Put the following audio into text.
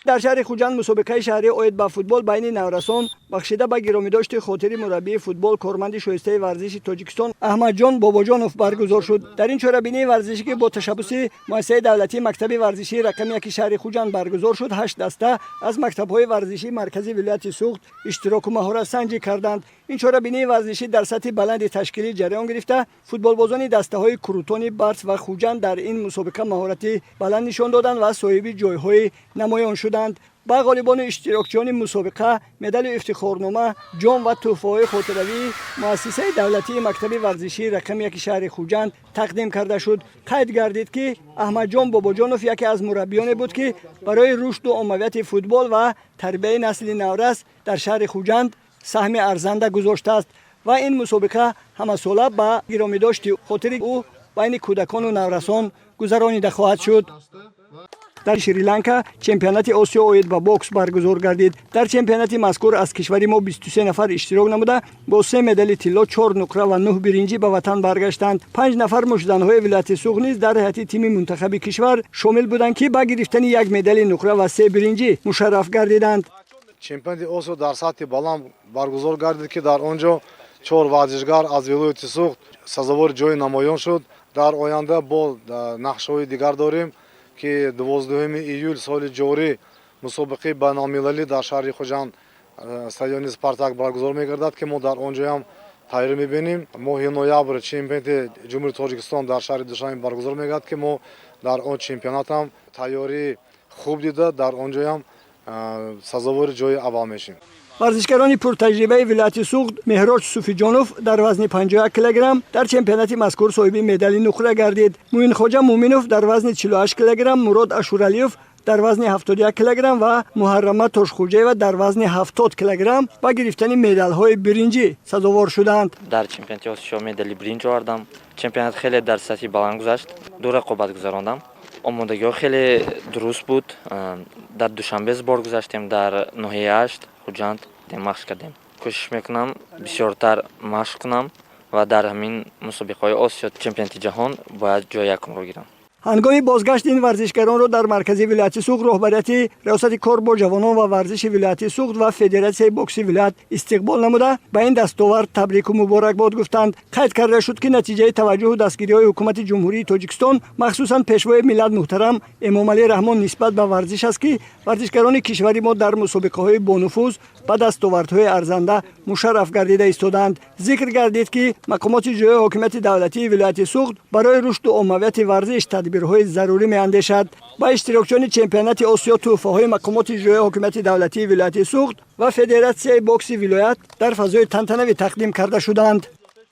Дар шаҳри Хуҷанд мусобиқаи шаҳрӣ оид ба футбол байни наврасон, бахшида ба гиромидошти хотири мураббии футбол, корманди шоистаи варзиши Тоҷикистон Аҳмадҷон Бобоҷонов баргузор шуд. Дар ин чорабинии варзишӣ, ки бо ташаббуси муассисаи давлатии мактаби варзишии рақами 1 шаҳри Хуҷанд баргузор шуд, ҳашт даста аз мактабҳои варзишии маркази вилояти Суғд иштироку маҳоратсанҷӣ карданд. Ин чорабинии варзишӣ дар сатҳи баланди ташкилӣ ҷараён гирифта, футболбозони дастаҳои Крутони Барс ва Хуҷанд дар ин мусобиқа маҳорати баланд нишон доданд ва соҳиби ҷойҳои намоён шуданд. Ба ғолибону иштирокчиёни мусобиқа медалю ифтихорнома, ҷом ва тӯҳфаҳои хотиравии муассисаи давлатии мактаби варзишии рақами 1 шаҳри Хуҷанд тақдим карда шуд. Қайд гардид, ки Аҳмадҷон Бобоҷонов яке аз мураббиёне буд, ки барои рушду оммавияти футбол ва тарбияи насли наврас дар шаҳри Хуҷанд саҳми арзанда гузоштааст ва ин мусобиқа ҳамасола ба гиромидошти хотири ӯ байни кӯдакону наврасон гузаронида хоҳад шуд. Дар Шри-Ланка чемпионати Осиё оид ба бокс баргузор гардид. Дар чемпионати мазкур аз кишвари мо 23 нафар иштирок намуда, бо се медали тилло, чор нуқра ва нӯҳ биринҷӣ ба ватан баргаштанд. Панҷ нафар муштзанҳои вилояти Суғд низ дар ҳайати тими мунтахаби кишвар шомил буданд, ки ба гирифтани як медали нуқра ва се биринҷӣ мушарраф гардиданд. Чемпионати Осиё дар сатҳи баланд баргузор гардид, ки дар он ҷо чор варзишгар аз вилояти Суғд сазовори ҷои намоён шуд. Дар оянда бо нақшаҳои дигар дорем, ки 12 июл соли ҷорӣ мусобиқаи байналмилалӣ дар шаҳри Хуҷанд, стадиони «Спартак» баргузор мегардад, ки мо дар он ҷоям тайёрӣ мебинем. Моҳи ноябр чемпионати Ҷумҳурии Тоҷикистон дар шаҳри Душанбе баргузор мегардад, ки мо дар он чемпионатам тайёрии хуб дида, дар он ҷоям сазовори ҷои аввал мешем. Варзишгарони пуртаҷрибаи вилояти Суғд Меҳроҷ Суфиҷонов дар вазни 51 килограмм дар чемпионати мазкур соҳиби медали нуқра гардид. Муинхоҷа Муъминов дар вазни 48 килограмм, Мурод Ашуралиев дар вазни 71 килограмм ва Муҳаррама Тошхуҷаева дар вазни 70 килограмм ба гирифтани медалҳои биринҷӣ сазовор шуданд. Дар чемпионати Осиё медали биринҷ овардам. Чемпионат хеле дар сатҳи баланд гузашт, ду рақобат гузарондам. Омодагиҳо хеле дуруст буд. Дар Душанбе сбор гузаштем, дар ноҳияи Ҳашт, Хуҷанд машқ кардем. Кӯшиш мекунам бисёртар машқ кунам ва дар ҳамин мусобиқаҳои Осиё, чемпионати ҷаҳон бояд ҷои якумро гирам. Ҳангоми бозгашт ин варзишгаронро дар маркази вилояти Суғд роҳбарияти Раёсати кор бо ҷавонон ва варзиши вилояти Суғд ва Федератсияи бокси вилоят истиқбол намуда, ба ин дастовард табрику муборакбод гуфтанд. Қайд карда шуд, ки натиҷаи таваҷҷӯҳу дастгириҳои Ҳукумати Ҷумҳурии Тоҷикистон, махсусан Пешвои миллат муҳтарам Эмомалӣ Раҳмон нисбат ба варзиш аст, ки варзишгарони кишвари мо дар мусобиқаҳои бонуфуз ба дастовардҳои арзанда мушарраф гардида истодаанд. Зикр гардид, ки мақомоти ҷойи ҳокимияти давлатии вилояти Суғд барои рушду оммавияти варзиш тадбирҳои зарурӣ меандешад. Ба иштирокчиёни чемпионати Осиё тӯҳфаҳои мақомоти ҷойи ҳокимияти давлатии вилояти Суғд ва Федератсияи бокси вилоят дар фазои тантанавӣ тақдим карда шуданд.